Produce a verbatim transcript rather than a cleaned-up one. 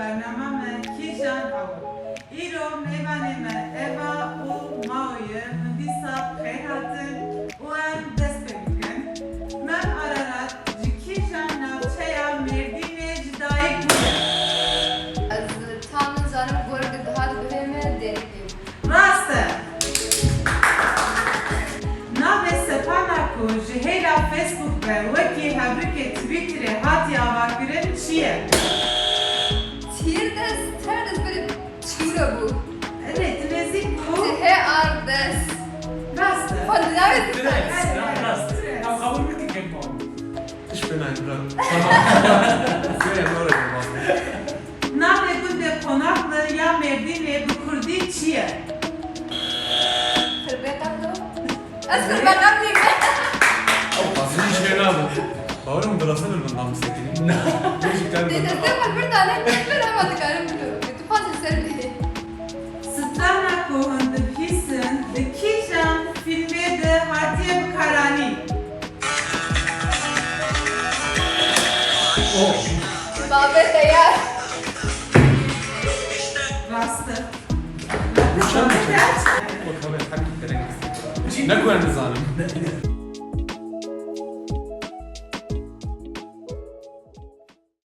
Bernama me Kîjan Aw. Îro mêvanê me Eva û Mao ye, min dîsa xêr hatin û em dest pê bikin. Mem Ararat ji kîjan navçeya Mêrdînê ji dayik bûye? Ez tam nizanim, gor dihat bihê me dêrikê. Rast e. Navê sepana ku ji hêla Facebook ve wekî hevrikê Twitterê hatiye avakirin çi ye? Tîr dest, ter dest, böyle çûre bû. Evet, tu nêzîk bû. T H R dest. Rast e. Xwe di navê Threads, Threads. Rast. Threads. Em qebûl bikin kêm bû. Hiç fena değil, bırak. Tamam. Söyle, doğru yapın, bak. Navê gundê Konaklı ya Mêrdînê bi kurdî çi ye? Xirbeqando. Ez Xirbeqandlî me. Aslında hiç fena bu. Bawarım burası mı bundan mı sekinin? Ne? Gerçekten Dede, bundan. Dede, bir tane bir ama dikarim biliyorum. Tu fazla sen de. Strana ku hûn dibihîsin, di kîjan fîlmê de hatiye bikaranîn? Oh. Babê teyar. Rast e. Bu çend mi? O tabii, hakikaten. Ne kadar zalim.